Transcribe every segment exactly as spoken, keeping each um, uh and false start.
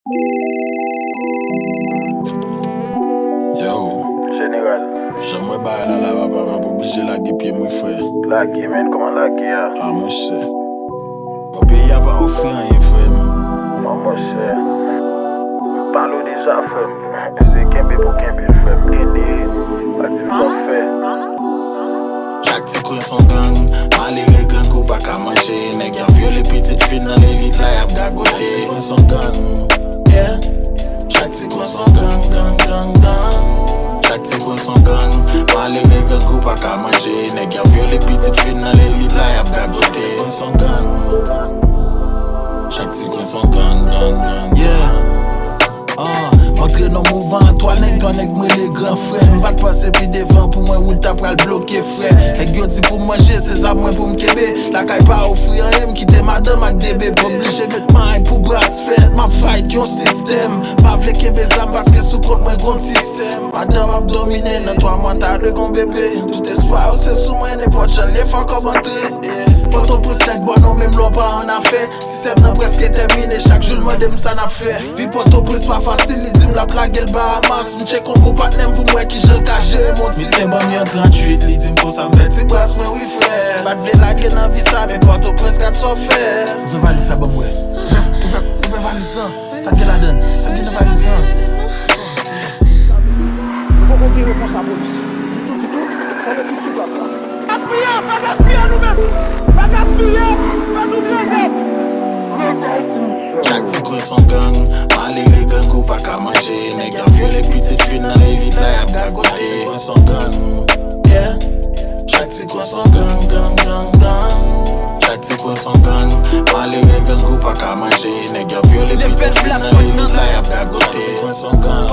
Yo. Jeneral. Jan m wè bagay la la, papa, m ap oblije lage pye m, wi, frè. Lage, men, kòman lage a? A, monchè. Bon, peyi a pa ofri anyen, frè m. Non, monchè. M pale w deja, frè m. Se kenbe pou kenbe, frè m. Kenbe, pa di m sa w fè. Chak ti kwen s on gang, malere grangou pa ka manje. Nèg y ap vyole pitit fi nan lelit la, y ap gagote. Chak ti kwen s on gang, yeah. Chak ti kwen s on gang, gang, gang, gang. Chak ti kwen s on gang, malere grangou pa ka manje. Nèg y ap vyole pitit fi nan lelit la, y ap gagote. Chak ti kwen s on gang, gang, gang, gang, yeah. Ah, m antre nan mouvman a twa nèg, twa nèg m rele gran frè. M pa t panse pi devan pou mwen wout ta pral bloke, frè. Nèg yo di pou m manje, se zam mwen pou m kenbe. Lakay pa ofri anyen, m kite madanm ak de bebe. M oblije met may pou bras fèt. M ap fight yon sistèm. Pa vle kenbe zam paske sou kont mwen gon sistèm. Madanm ap domine, nan twa mwa ta dwe gon bebe. Tout espwa yo se sou mwen, nenpòt jan l ye fòk kòb antre. Yeah. Pòtoprens nèg bò nou menm lè w pa an afè. Ti sè m nan prèske tèmine, chak jou l mande m sa n ap fè. Vi Pòtoprens pa fasil, li di m l ap lage l Bahamas. M tcheke yon bon patnè m pou m wè kijan l ka jere m yon ti. Misye ban m yon tranntuit, li di m konsa m fè ti bras mwen wi frè. Pa t vle lage nan vi sa, men Pòtoprens gad sa w fè. Ouvè valiz sa ban m wè. Ouvè, ouvè, ouvè valiz lan. Sa k gen ladan l? Sa k gen nan valiz lan? Nou poko gen repons lapolis. Ditou, ditou. Sa yo tout sou plas la. Gaspiye, pa gaspiye nou menm. Pa gaspiye, fè nou trezè. Chak ti kwen s on gang, malere grangou pa ka manje. Nèg y ap vyole pitit fi nan lelit la, y ap gagote. Chak ti kwen s on gang, yeah. Chak ti kwen s on gang, gang, gang, gang. Chak ti kwen s on gang, malere grangou pa ka manje. Nèg y ap vyole pitit fi nan lelit la, y ap gagote. Chak ti kwen s on gang.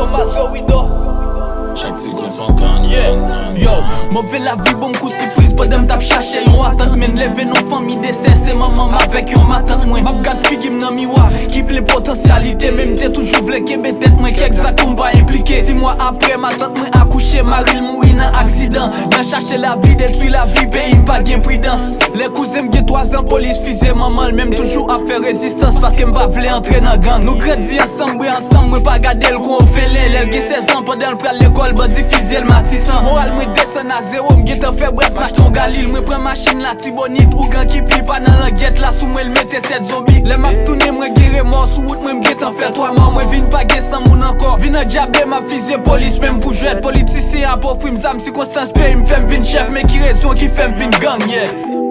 Chak ti kwen s on gang, gang, gang. Yo, move lavi ban m kou sipriz pandan m t ap chache yon atant, men leve nan fanmi de sè, se manman m avèk yon matant mwen. M ap gad figi m nan miwa, ki plen potansyalite, men m te toujou vle kenbe tèt mwen, kèk zak pou m pa enplike. Sis mwa apre, matant mwen akouche, mari l mouri nan aksidan. Nan chache lavi, detwi lavi, peyi m pa gen pridans. Lè kouzen m gen twazan, polis fizye manman l, men m toujou ap fè rezistans, paske m pa vle antre nan gang. Nou grandi ansanm, bwè ansanm, mwen pa gade l kon ofelen. Lè l gen sèzan, pandan l pral lekòl, bandi fizye l Matisan. Moral mwen desann a zewo, m gentan fè bras, m achte yon Galil. Mwen pran machin Latibonit, ougan ki pi pa nan langyèt la, sou mwen l mete sèt zonbi. Lè m ap tounen, mwen gen remò, sou wout mwen m gentan fè twa mò. Mwen vin pa gen san moun ankò. Vin andyabe, m ap fizye polis, men m pou jwèt. Politisyen ap ofri m zam, sikonstans peyi m fè m vin chèf. Men ki rezon ki fè m vin gang, yeah.